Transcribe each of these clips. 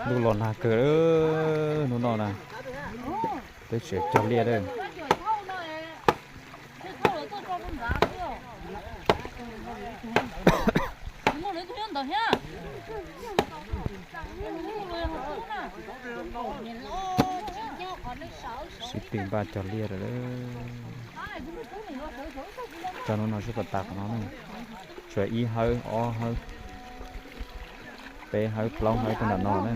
Ntuj los nag kawg hnub no na, peb tseem cog liaj lawm. Sib tw npaj cog liaj lawm. Cog hnub no sib tas tas qhov no na. Tsuas ib hawv ob hawv, peb hawv plaub hawv rau nram no na.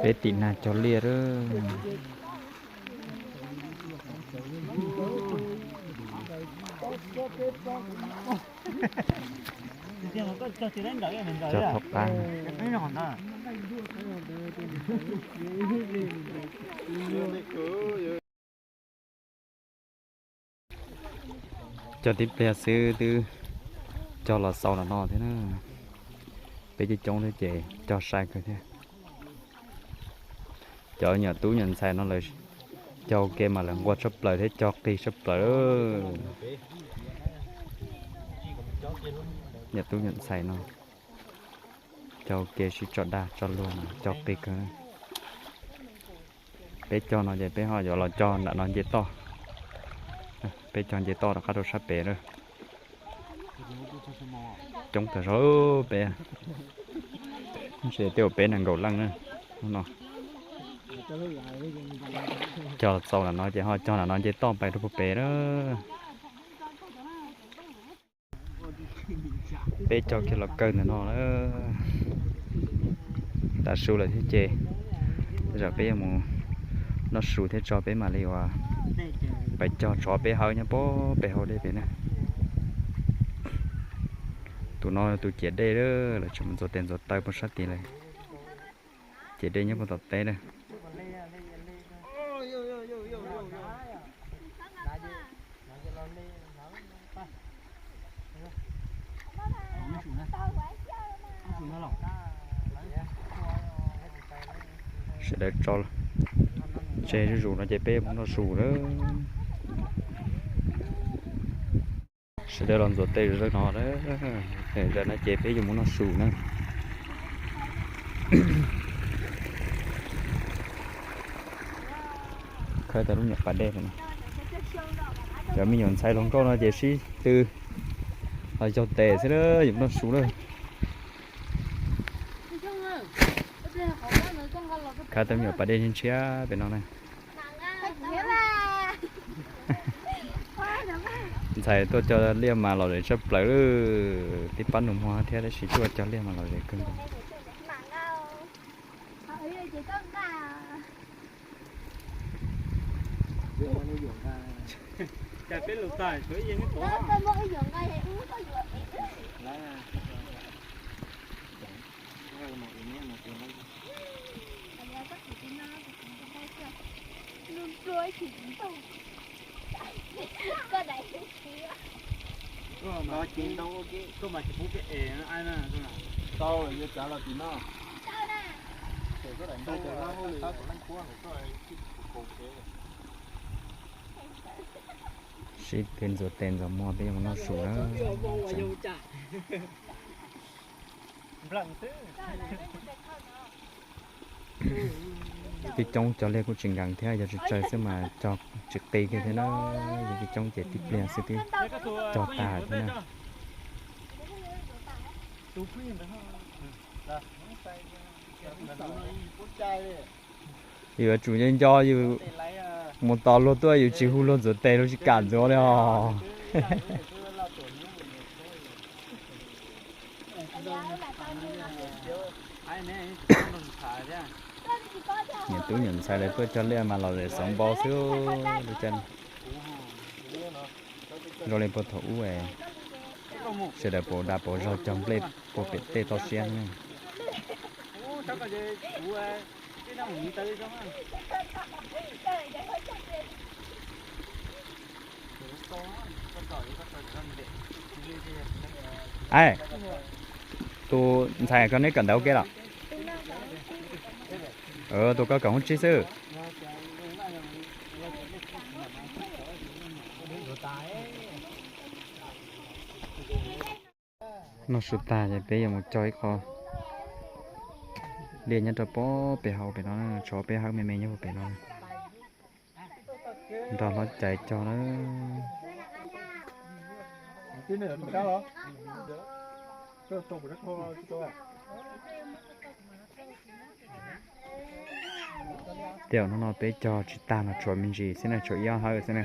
Peb tim nag cog liaj lawm. Cog thaum qab. Cog tib pliag xwb twb cog los xaus nram no thiab na. Peb coob coob thiab ces cog sai kawg thiab. Cov nyuam tub nyuam ntxhais no lawv cog ua ke mas lawv nquag tshaj plaws thiab cog qis tshaj plaws. Nyuam tub nyuam ntxhais no cog ua ke sib tso dag tso luag mas cog qis kawg. Peb cog no ces peb ho yuav los cog nram no nce toj. Peb cog nce toj rov qab rau sab pem lawm. Coob tag zog peb, ntshe tej uas peb nees nkaum leej na hnub no. Cog txaus nram no ces ho cog nram no nce toj pais rau puag pem lawm. Peb cog kiag los kawg ntawm no lawm. Tav su lawm thiab ces tej zaum peb yuav mus noj su thiab tso peb mam li uas pais cog tsov peb hawb nyob puag pem hauv dej pem na. Tus no tus ciam dej lawm, lawv tseem mus ntxuav tes ntxuav taw puag sab tid lawm. Ciam dej nyob puag tom teb lawm. Sawv daws tso tseg zuj zus no ces peb mus noj su lawm. Sawv daws los ntxuav tes zawg no, zawg no ces peb yuav mus noj su na. Khawb tau lub nyuam pas dej no. Cov me nyuam ntxhais hluas nkauj no ces sib tw los yog tes xwb, yuav mus noj su lawm. Khawb tau me nyuam pas dej ntshiab pem no na. Ntxhais tuaj cog liaj mas lom zem tshaj plaws, tib pab nus muag thiab tab sis tuaj cog liaj mas lom zem kawg nkaus. Tau, yuav tsav los tim no. Sib peb ntxuav tes ntxuav muag peb yuav mus noj su na. Twb coob cog liaj kuj tsis nkees thiab, yog tsis tsaws xwb mas cog tsis qis kiag thiab na. Yog twb coob ces tib pliag xwb twb cog tas thiab na. Yus yuav tsum nco nco yus mus tos luag tuaj yus tsis hu luag ntxuav tes luag tsis kam ntxuav li os. Niam tub niam ntxhais lawv tuaj cog liaj mas los zem xov npau xwb. Zoo li puag thaum ub sawv daws pauv dag pauv zog cog nplej puag pem tej toj siab ne. Ai, tus ntxhais koj neb kawm ntawv ua ke los? Tus koj kawm hoob tsib xwb. Noj su tag ces peb yuav mus cog ib qho liaj nyob rau pob pem hauv pem no, tshuav peb hawb me me nyob pem no. Nrog hlob cais cog na. Tej zaum hnub no peb cog tsis tag mas tshuav me ntsis xwb na, tshuav ib ob hawb xwb na.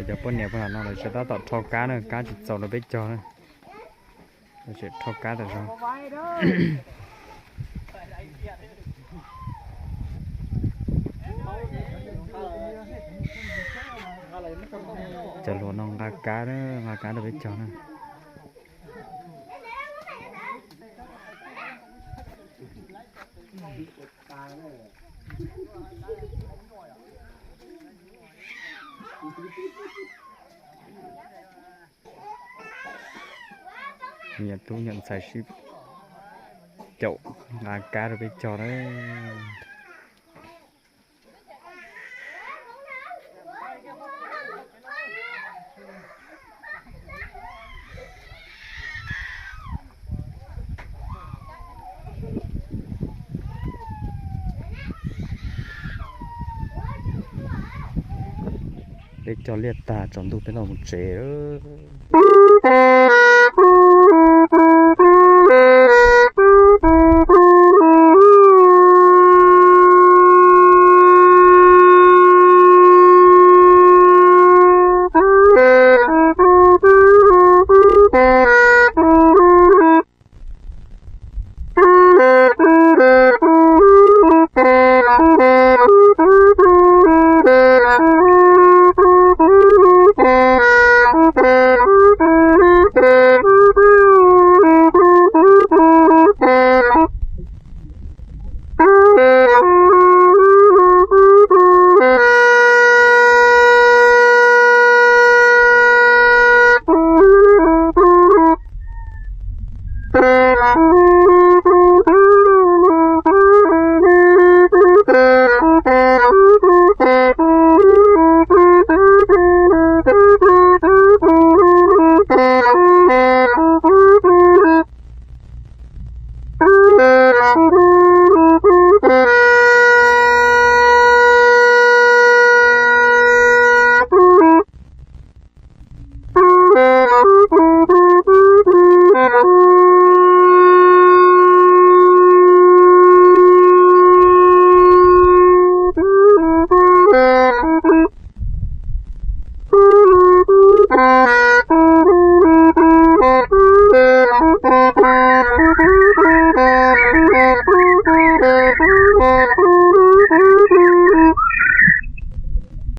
Cov poj niam pog no lawv tseem tab tom rho kab na, kab tsis txaus rau peb cog na. Lawv tseem rho kab tas zog. Cov hluas no nqa kab, nqa kab rau peb cog na. Niam tub niam ntxhais sib caum nqa kab rau peb cog na. Peb cog liaj tag tsaus ntuj peb los mus tsev.